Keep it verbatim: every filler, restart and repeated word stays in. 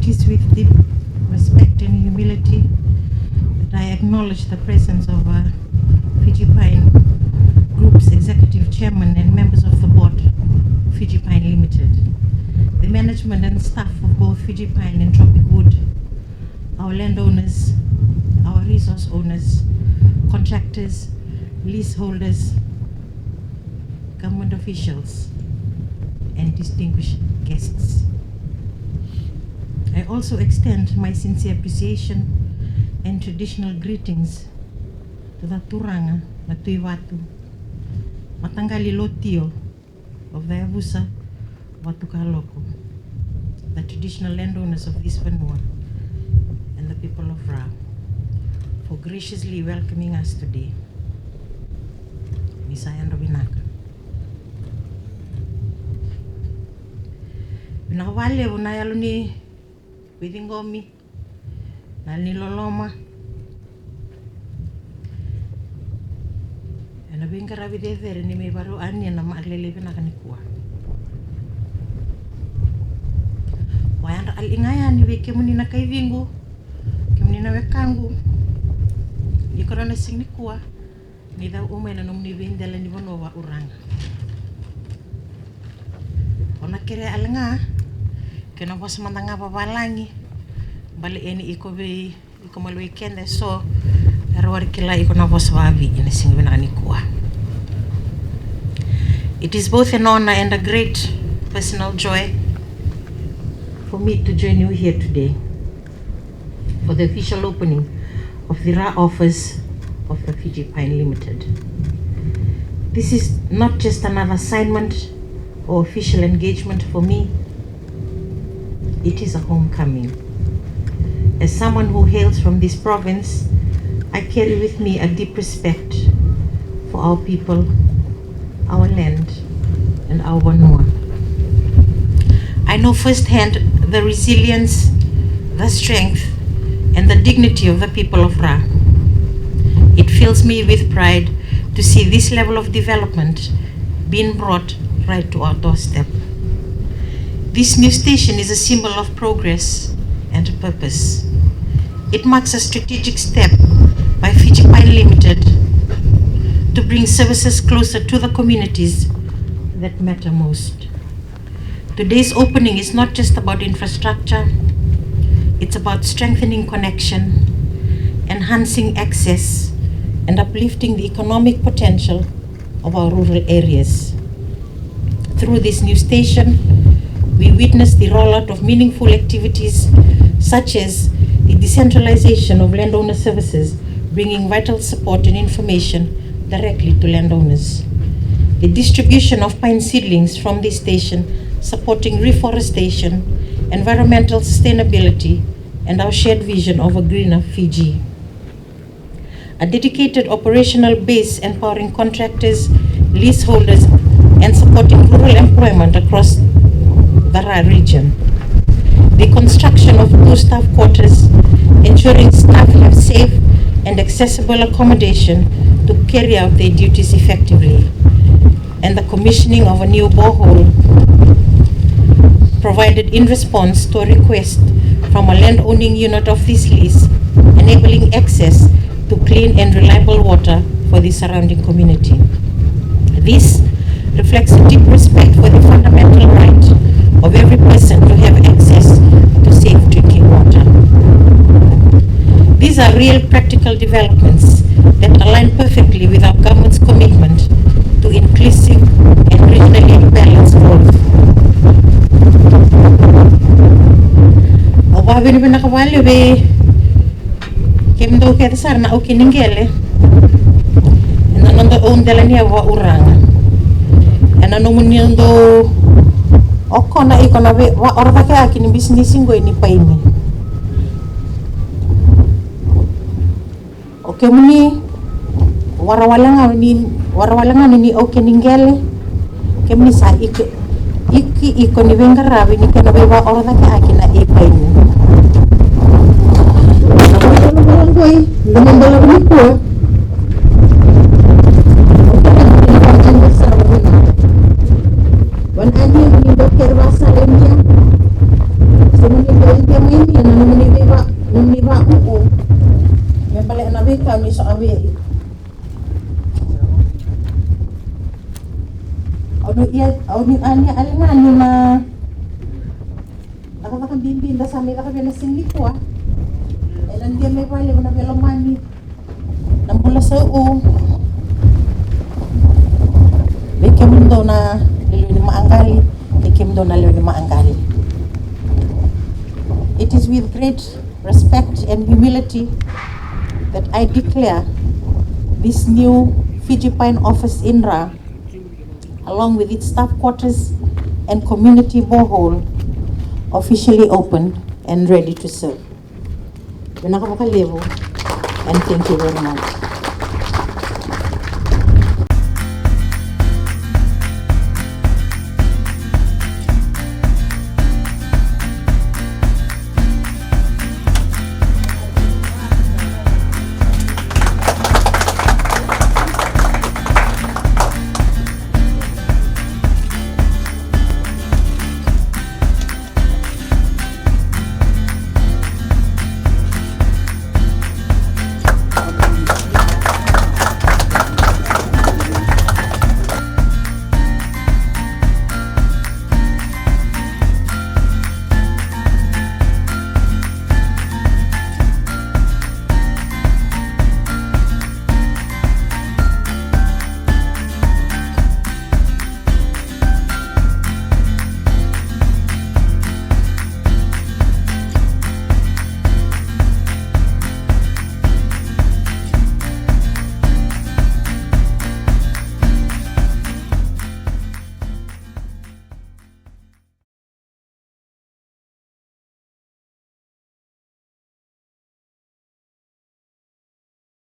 It is with deep respect and humility that I acknowledge the presence of uh, Fiji Pine Group's executive chairman and members of the board, Fiji Pine Limited, the management and staff of both Fiji Pine and Tropic Wood, our landowners, our resource owners, contractors, leaseholders, government officials, and distinguished guests. I also extend my sincere appreciation and traditional greetings to the Turaga na Tui Vatu, Mataqali Lotio of the Yavusa Vatukaloko, the traditional landowners of this vanua, and the people of Ra, for graciously welcoming us today. Ni sa yadra vinaka. Vinaka vakalevu na yalo ni veiciqomi, na yalo ni loloma, ena veiqaravi cecere ni mai varau ania na makalele vinaka nikua. Wa yadra aliga yani vei kemuni na kaiviqu, kemuni na wekaqu, ni koro na siga nikua ni cau umai na nomuni veidela ni vanua vauraga. O na kere aliga kei na vosa mada ga vavalagi, bale eni iko vei iko maluai keda eso era wari kila iko na vosa vavi ena siga vinaka nikua. It is both an honor and a great personal joy for me to join you here today for the official opening of the Ra office of the Fiji Pine Limited. This is not just another assignment or official engagement for me, it is a homecoming. As someone who hails from this province, I carry with me a deep respect for our people, our land, and our vanua. I know firsthand the resilience, the strength, and the dignity of the people of Ra. It fills me with pride to see this level of development being brought right to our doorstep. This new station is a symbol of progress and purpose. It marks a strategic step by Fiji Pine Limited to bring services closer to the communities that matter most. Today's opening is not just about infrastructure, it's about strengthening connection, enhancing access, and uplifting the economic potential of our rural areas. Through this new station, we witness the rollout of meaningful activities such as the decentralization of landowner services, bringing vital support and information directly to landowners, the distribution of pine seedlings from this station, supporting reforestation, environmental sustainability, and our shared vision of a greener Fiji. A dedicated operational base empowering contractors, leaseholders, and supporting rural employment across the Ra region. The construction of two staff quarters, ensuring staff have safe and accessible accommodation to carry out their duties effectively, and the commissioning of a new borehole provided in response to a request from a land-owning unit of this lease, enabling access to clean and reliable water for the surrounding community. This reflects a deep respect for the fundamental right of every person to have access to safe drinking water. These are real practical developments that align perfectly with our government's commitment to inclusive and regionally balanced growth. Au vakavinavinaka vakalevu vei kemudou kece sara na au kei ni qele ena noda au dela ni yavu vauraga, ena nomuni dou okona iko na vei vaorocakeyaki ni bisinisi qo ni paini. O kemuni wara wale ga ni, wara wale ga ni au kei ni qele, kemuni sa iki, iki iko ni veiqaravi ni kena veivaorocakeyaki na ipaini. Na vakalougatataki na madala nikua. Vanadia ni dau kere vasalemia se Ni dua i kemuni na nomuni veiva, nomuni vakuku me baleta na veika ni soqavi. Au nuitaka, au nuitaka ni a ligana na cakacaka bibi da sa mai cakava ena siga nikua. Ena dua me vakalevu na veilomani, na bula sautu. Vei kemudou na lewe ni mataqali, vei kemudou na lewe ni mataqali. It is with great respect and humility that I declare this new Fiji Pine office in Ra, along with its staff quarters and community borehole, officially open and ready to serve. Vinaka vakalevu, and thank you very much.